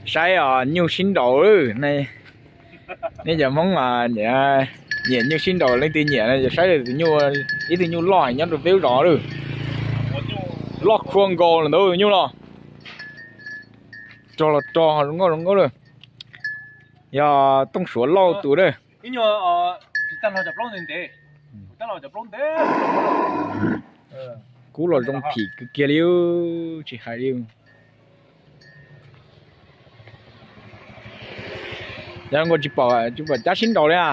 Saib os, nyuj sib nraus lawm. Nej cov Hmoob nyiam nyuj sib nraus, leej twg nyiam no ces saib tus nyuj, ib tug nyuj loj heev nyob rau peb lub zos lawm. Loj khuab nkaus los ntawd nyuj los. Rog los rog, zoo nkauj zoo nkauj lawm. Yog Tooj Suav Lauj tus lawm. Kub los zoo phim kiag kiag li, tsis hais li. Yog nkaus tsis pom, tsis pom cab sib nraus li a.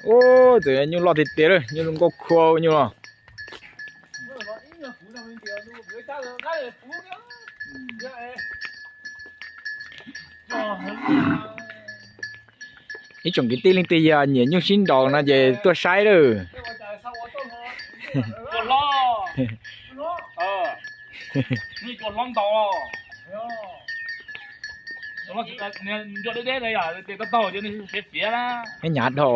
Ub, txawm nyuj loj tiag tiag lawm, nyuj zoo nkauj khuab nyuj los. Ib tsoom kwv tij leej twg yog nyiam nyuj sib nraus no ces tuaj saib lawm. Ncua deb deb no yog tes tau taug ces nws fiav fiav na. Nyav dhau.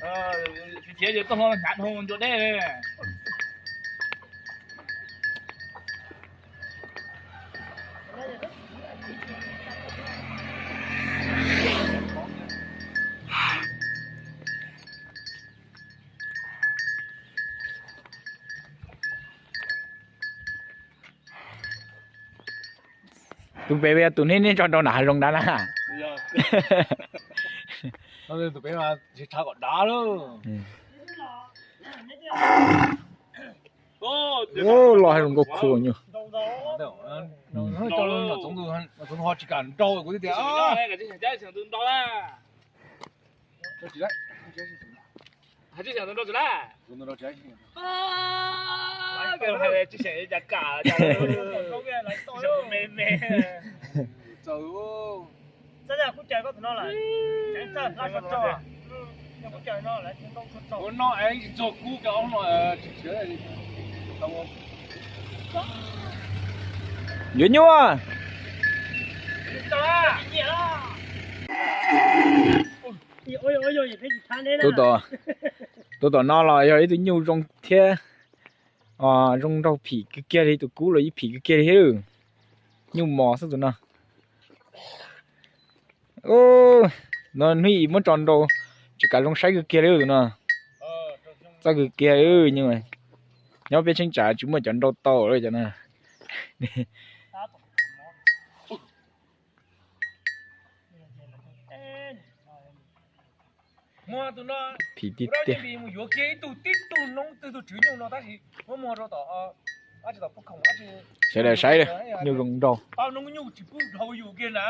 Fiav fiav ces tau hnyav dhau ncua deb. Tus pem tus neb neb tso nrau nram hav zoov nrad na. Tus pem mas tsis tshav kom dav lawm. Los hav zoov nkauj khuab nyuj. Tsis kam nrau kuv tias. Yuav nyuj. Tus tom no los yog ib tug nyuj zoo thiab. Zoo nraug phim kiag kiag li, tus kub los yeej phim kiag kiag li thiab. Nyuj mos xwb tus no. No hnub ib muab tso nrau, tsis kav zoo saib kiag kiag li tus no. Txawj kiag kiag li, nyob peb cheeb tsam tsis muaj cov nrau tau li cov no. Phim tiag tiag. Mus yuav kiag ib tug tib tug noob twg tug tswv nyuj no tab sis muab muag rau tom, sawv daws saib, nyuj zoo nraug. Tau noob nyuj tsis pub dhau yus kiag na.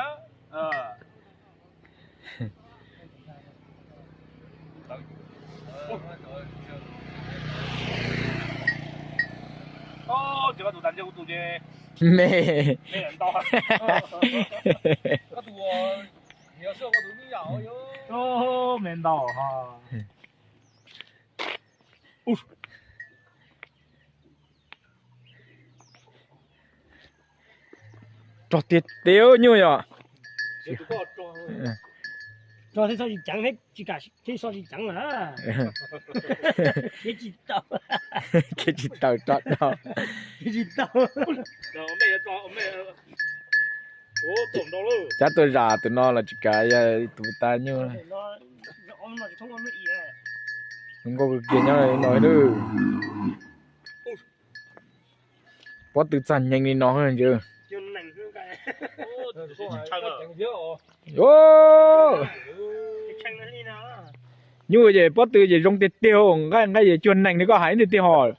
Me. Me ntau. Rog tiag tiag nyuj yom. Rog thiab txhob tsis ceev, tsis kam thiab txhob tsis ceev lawm. Kev tsis taw, kev tsis taw rog rog. Cab tuaj zam tus no los tsis kav, yog tus tas nyuj. Zoo nkauj kiag nyob no nawb. Pob tw txog nyeeg li no ntag. Nyuj ces pob tw ces zoo tiag tiag, nqaij nqaij ces cuag neeg li koj hais tiag tiag hos.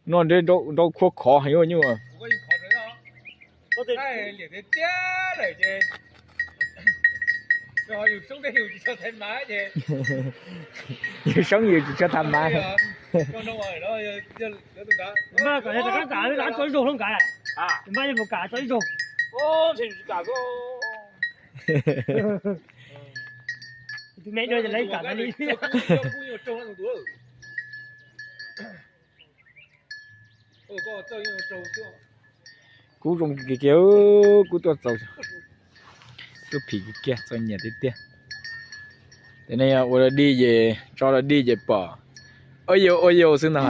No nrau khua khov heev nyuj. Yus soob yus tsis tshua tham mas. Kub zoo kiag kiag, kub tuaj txaus. Tub phim kiag kiag, txom nyem tiag tiag. Ces nej yog ua dog dig ces, tso dog dig ces pom ua yau ua yau xwb no.